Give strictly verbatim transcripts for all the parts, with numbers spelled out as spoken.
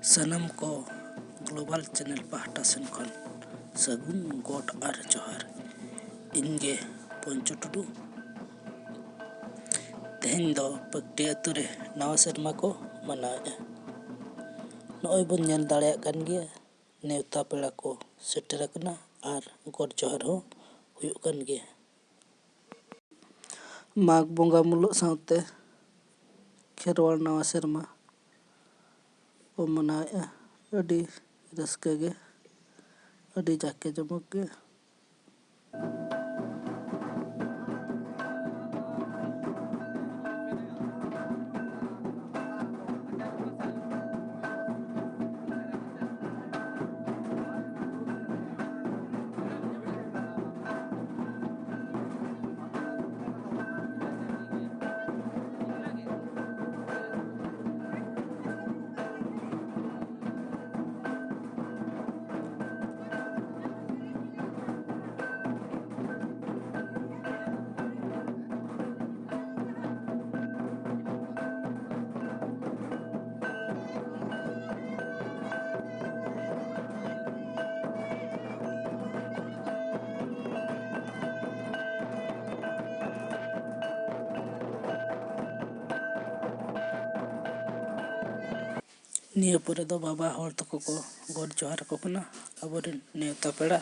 ᱥᱟᱱᱟᱢ ᱠᱚ global channel ᱯᱟᱦᱴᱟ ᱥᱮᱱ ᱠᱷᱚᱱ ᱥᱟᱹᱜᱩᱱ ᱜᱚᱰ ᱟᱨ ᱡᱚᱦᱟᱨ᱾ ᱤᱧ ᱜᱮ ᱯᱚᱧᱪᱚ ᱴᱩᱰᱩ᱾ ᱛᱮᱦᱮᱧ ᱫᱚ ᱯᱟᱹᱠᱴᱤ ᱟᱹᱛᱩ ᱨᱮ ᱱᱟᱣᱟ ᱥᱮᱨᱢᱟ ᱠᱚ ᱢᱟᱱᱟᱣᱮᱫᱼᱟ᱾ ᱱᱚᱜᱼᱚᱭ ᱵᱚᱱ ᱧᱮᱞ ᱫᱟᱲᱮᱭᱟᱜ ᱠᱟᱱ ᱜᱮᱭᱟ, ᱱᱮᱣᱛᱟ ᱯᱮᱲᱟ ᱠᱚ ᱥᱮᱴᱮᱨ ᱟᱠᱟᱱᱟ ᱟᱨ ᱜᱚᱰ ᱡᱚᱦᱟᱨ ᱦᱚᱸ ᱦᱩᱭᱩᱜ ᱠᱟᱱ ᱜᱮᱭᱟ᱾ ᱢᱟᱜᱽ ᱵᱚᱸᱜᱟ ᱢᱩᱞᱩᱜ ᱥᱟᱶᱛᱮ ᱠᱷᱮᱨᱣᱟᱲ ᱱᱟᱣᱟ ᱥᱮᱨᱢᱟ ᱠᱚ ᱢᱟᱱᱟᱣᱮᱫᱼᱟ᱾ ᱟᱹᱰᱤ ᱨᱟᱹᱥᱠᱟᱹ ᱜᱮ, ᱟᱹᱰᱤ ᱡᱟᱠᱮ ᱡᱚᱢᱚᱠ ᱜᱮ᱾ ᱱᱤᱭᱟᱹ ᱯᱚᱨᱮ ᱫᱚ ᱵᱟᱵᱟ ᱦᱚᱲ ᱛᱟᱠᱚ ᱠᱚ ᱜᱚᱰ ᱡᱚᱦᱟᱨ ᱟᱠᱚ ᱠᱟᱱᱟ, ᱟᱵᱚᱨᱮᱱ ᱱᱮᱣᱛᱟ ᱯᱮᱲᱟ᱾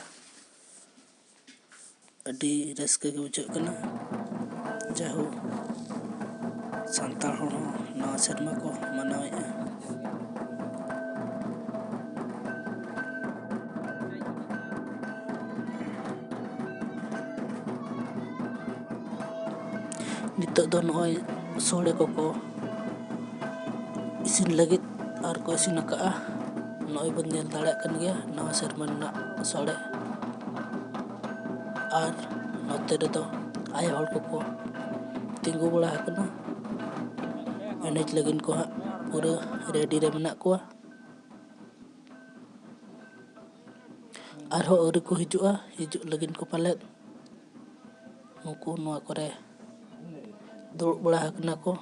ᱟᱹᱰᱤ ᱨᱟᱹᱥᱠᱟᱹ ᱜᱮ ᱵᱩᱡᱷᱟᱹᱜ ᱠᱟᱱᱟ᱾ ᱡᱟᱭᱦᱳᱠ, ᱥᱟᱱᱛᱟᱲ ᱦᱚᱲ ᱦᱚᱸ ᱱᱟᱣᱟ ᱥᱮᱨᱢᱟ ᱠᱚ ᱢᱟᱱᱟᱣᱮᱫᱼᱟ᱾ ᱱᱤᱛᱚᱜ ᱫᱚ ᱱᱚᱜᱼᱚᱭ ᱥᱳᱲᱮ ᱠᱚᱠᱚ ᱤᱥᱤᱱ ᱞᱟᱹᱜᱤᱫ ᱟᱨ ᱠᱚ ᱤᱥᱤᱱ ᱟᱠᱟᱫᱼᱟ᱾ ᱱᱚᱜᱼᱚᱭ ᱵᱚᱱ ᱧᱮᱞ ᱫᱟᱲᱮᱭᱟᱜ ᱠᱟᱱ ᱜᱮᱭᱟ ᱱᱟᱣᱟ ᱥᱮᱨᱢᱟ ᱨᱮᱱᱟᱜ ᱥᱳᱲᱮ᱾ ᱟᱨ ᱱᱚᱛᱮ ᱨᱮᱫᱚ ᱟᱭᱳ ᱦᱚᱲ ᱠᱚᱠᱚ ᱛᱤᱸᱜᱩ ᱵᱟᱲᱟ ᱟᱠᱟᱱᱟ᱾ ᱮᱱᱮᱡ ᱞᱟᱹᱜᱤᱫ ᱠᱚ ᱦᱟᱸᱜ ᱯᱩᱨᱟᱹ ᱨᱮᱰᱤ ᱨᱮ ᱢᱮᱱᱟᱜ ᱠᱚᱣᱟ᱾ ᱟᱨᱦᱚᱸ ᱟᱹᱣᱨᱤ ᱠᱚ ᱦᱤᱡᱩᱜᱼᱟ, ᱦᱤᱡᱩᱜ ᱞᱟᱹᱜᱤᱫ ᱠᱚ ᱯᱟᱞᱮᱫ᱾ ᱱᱩᱠᱩ ᱱᱚᱣᱟ ᱠᱚᱨᱮ ᱫᱩᱲᱩᱵ ᱵᱟᱲᱟ ᱟᱠᱟᱱᱟ ᱠᱚ᱾